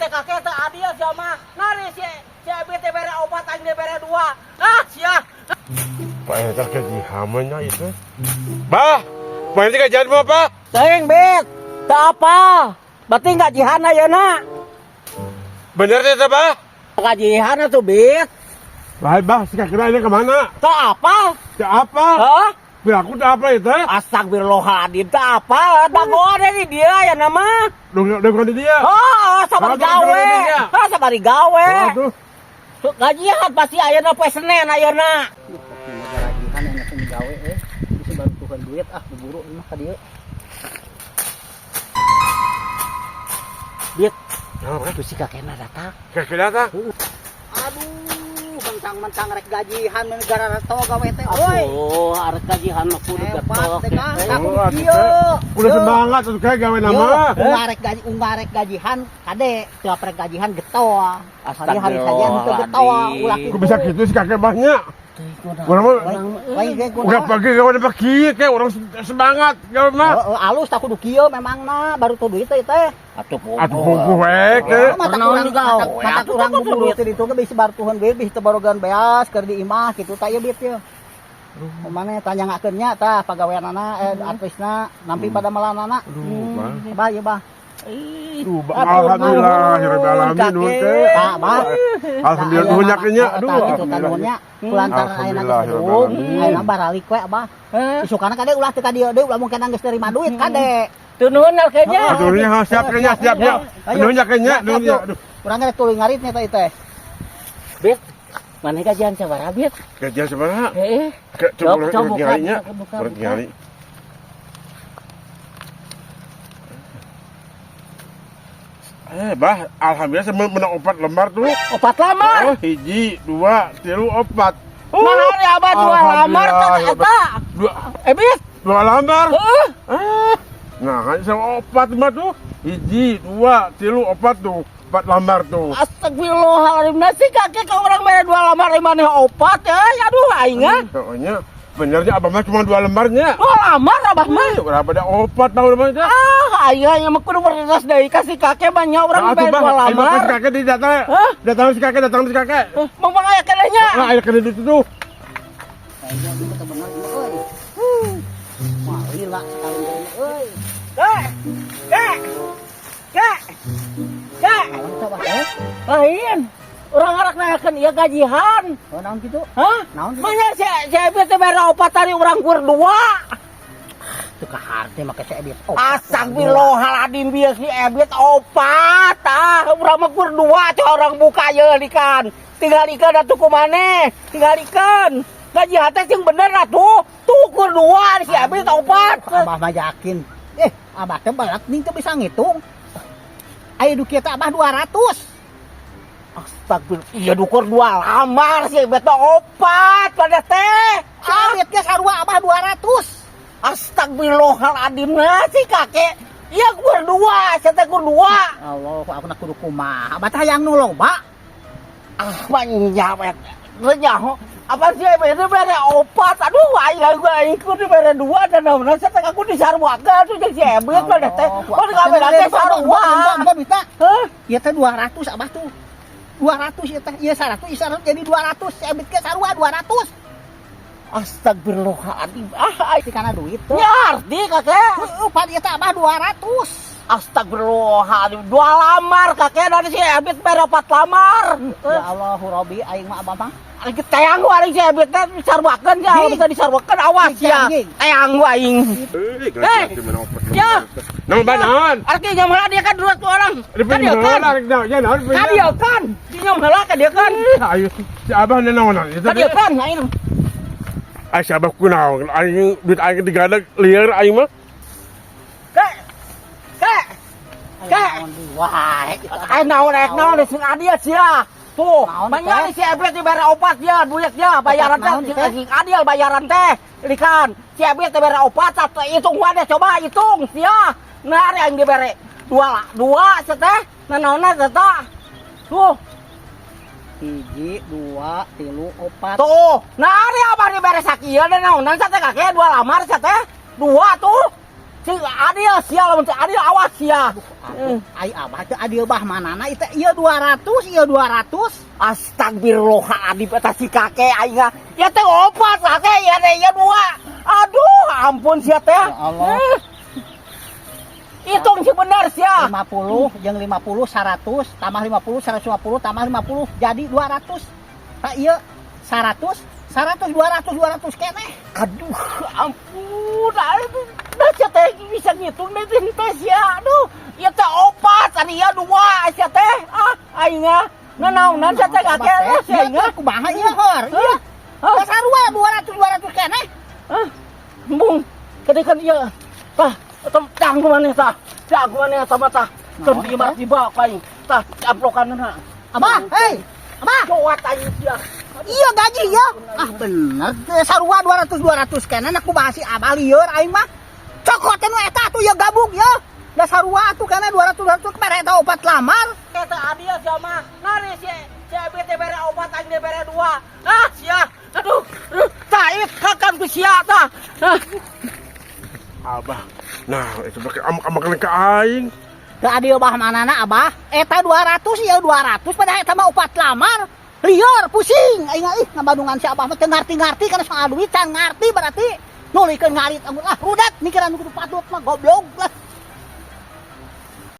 Teh kakek teh adil sia mah. Nari si si Ebit teh bere opat, aing teh bere dua. Ah, sia. Pak Enter gajihannya itu. Bah, Pak Enter gajian mau apa? Teuing, Bet. Teu apa? Berarti gajihan ayeuna. Bener teh, Bah? Gajihan atuh, Bet. Baik, Bah, si kakek ini kemana? Teu apa? Teu apa? Hah? Biar aku teu apa itu? Astagfirullahaladzim, teu apa? Dagoan di dia ya nama. Dong di dia. Oh, sabari Aduh, gawe. di dia. Ah, sabari gawe. Aduh. Tuh, gajian pasti ayeuna poe Senin ayeuna. Gajihan enak ini gawe eh. Bisa bantuan duit ah buburu mah ka dieu. Bit, Kenapa? tuh si kakekna datang. Kakek datang. Aduh, mentang-mentang rek gajihan negara reto gawe teh euy. Aduh, arek gajihan mah kudu Hebat getok. teh Kang. Eh, Aku Oh, atuh, kieu. teh. Udah semangat tuh kayak gawe nama. Ungarek gaji ungarek gajihan kade, tiap rek gajihan getol. Hari-hari saja henteu getol ulah Kok bisa gitu si kakek banyak? Orang mah Lain ge udah pagi gawe pagi kayak orang semangat gawe mah. Heeh, alus tak kudu kieu memangna baru tuh duit teh teh. Atuh Atuh puguh we ke. Mata Naon kurang juga, mata, we, mata atuh kurang kudu buburu duit. teh ditu ge bisi barutuhan duit bisi teu barogan beas keur di imah kitu tah ieu bit ye. Kumaha tanya ngakeun nya tah pagaweanana artisna nampi pada melanana. Aduh, Bah. Bah ieu bah. Ih, Aduh, Bah, alhamdulillah ya rabbil alamin nuhun teh. Tah bah. Alhamdulillah nuhun nya nya. Aduh, Tah kitu tah alhamdulillah. nuhunnya. Kulantaran ayeuna Alhamdulillah, geus ya rabbil bedug, alamin. ayeuna baralik we abah. Isukana kade ulah teu ka dieu deui ulah mungkin geus nerima duit kade. Tuh nuhun kayaknya. Aduh, nya siap nya siap nya. Nuhun nya nya, nuhun nya. Aduh. Urang rek tuluy ngarit nya teh teh. Bet, mana gajian sabaraha, Bet? Gajian sabaraha? Heeh. Ke Coba, coba coba buka, tinggali nya. buka, buka, Urang buka. tinggali. Bah, alhamdulillah saya menang opat lembar tuh. Opat lamar. Oh, hiji, dua, tilu, opat. Nah, hari abah dua lamar teh eta. Dua, Eh, Bet. dua lambar. Heeh. Ah, nah kan sama opat mah tuh. Hiji, dua, tilu, opat tuh. Empat lambar tuh. Astagfirullahaladzim, nah si kakek ka urang mere dua lamar maneh opat ya. Aduh aing ah. Pokoknya benernya abah mah cuma dua lembarnya. Dua lamar abah mah. Berapa ada opat tahu lembarnya? Ah, aing nya mah kudu beres deui ka si kakek banyak urang Nah, mere atuh, dua Bah, ayo lamar. si kakek di datang. Hah? Datang si kakek, datang si kakek. Mau bang aya keneh nya. Nah, ayo kena itu tuh. Kayaknya ini teu bener ieu euy. Wah, lila sekali ini euy. Kek. Kek. Kek. Kek. Naon teh bah eh? Lain. Urang arak nanyakeun ieu gajihan. Oh, naon kitu? Hah? Naon kitu? Manya si si Ebit teh mere opat tadi urang berdua. Teu kaharte make si Ebit. Oh, Astagfirullahaladzim bieu si Ebit opat. Ah, urang mah berdua teh orang buka ye ikan. Tinggal ikan atuh kumaneh. Tinggal ikan. Gajihan teh sing bener atuh. Tuh dua si Ebit opat. Abah mah yakin. Abah teh balak ning teu bisa ngitung. Aya du kieu teh abah 200. Astagfirullah. Iya dukur dua lamar si Ebit mah opat pada teh. Si Ebit ge sarua abah 200. Astagfirullahaladzim nah si kakek. Iya berdua, saya teh dua. Allah, aku nak kudu kumaha. Abah teh hayang nu loba. Ah, banyak nyaho. Apa sih itu bere opat. Aduh, aing aing aing kudu bere dua dan naon saya teh aku disaruakeun tuh jeung si Ebit mah teh. Oh, kabeh teh sarua. Enggak bisa. Hah? Ieu teh 200 abah tuh. 200 ieu teh. Ieu 100, ieu 100 jadi 200. Si Ebit ge sarua 200. Astagfirullahaladzim. Ah, aing Ti kana duit tuh. nyarti kakek. Heeh, pan ieu teh abah 200. Astagfirullahaladzim. Dua lamar kakek dari si Ebit bere opat lamar. Ya Allah, Robi aing mah abah mah. Aing teang ku aing si Ebit teh disaruakeun ya, bisa disaruakeun awas ya. Teang ku aing. Eh, Ya. Naon bah naon? Arti nyam heula dia kan dua tuh orang. Di Kan dia kan. Ya naon? Kan dia kan. Di nyam heula kan dia kan. Ayo, si abah naon itu. Kan dia kan aing. Ay, si abah kunaon? Aing duit aing digadag liar aing mah. Kek. Kek. Kek. Wah, Aing naon rek naon sing adil sia. Tuh, banyak si Ebit dibere opat ya, duit ya, bayaran teh sing adil bayaran teh. Likan, si Ebit dibere opat satu hitung wae coba hitung sia. Nah, ari aing dibere dua dua seteh, nah naonna teh. Tuh, 1, 2, 3, 4. Tuh, nah ari abah dibere sakieu dan naonan sateh kakek dua lamar sateh. Dua tuh. Sing adil sia, lamun teu adil awas sia. Aduh, ai abah teh adil bah manana itu ieu 200, ieu 200. Astagfirullahaladzim, eta si kakek aing ah. Ya teh opat kakek, ya teh ya dua. Aduh, ampun sia teh. Ya Allah. Eh. Hitung sih bener sia. 50 jeung 50 100, tambah 50 150, tambah 50 jadi 200. Tah ieu 100 100 200 200 keneh. Aduh, ampun. Aduh, nah sia teh bisa ngitung deh teh teh sia. Aduh, ya teh opat, tadi ya dua sia teh. Ah, aing ah. Nah, naonan sia teh kakek ah, sia aing ah. Kumaha ieu hor? Ieu. Hah? Da sarua 200 200 keneh. Ah, embung. Tadi kan iya. Tah, tah maneh tah. Tah maneh sama tah. Kan Naon, tiba tiba aing. Tah, amplokanna. Abah, hei. Abah, Cowat aing sia. Iya gaji ya. Ah bener, teh sarua 200 200 keneh aku bahas si abah lieur aing mah. Cokot nu eta atuh ya gabung ya. Da sarua atuh keneh 200 200 kemarin eta opat lamar. Eta adil sia mah. Nari si si Ebet teh bere opat, aing teh bere dua. Ah, sia. Aduh, aduh. Tah, ieu kakam ku sia tah. Ah. Abah. Nah, itu pakai amak-amakan ke aing. Teu adil bah manana abah? Eta 200 ieu 200, padahal eta mah opat lamar. Lieur pusing aing ih ngabandungan si abah mah teu ngarti-ngarti kana soal duit, can ngarti berarti. Nuluykeun ngarit amun ah rudat mikiran kudu patut mah goblok lah.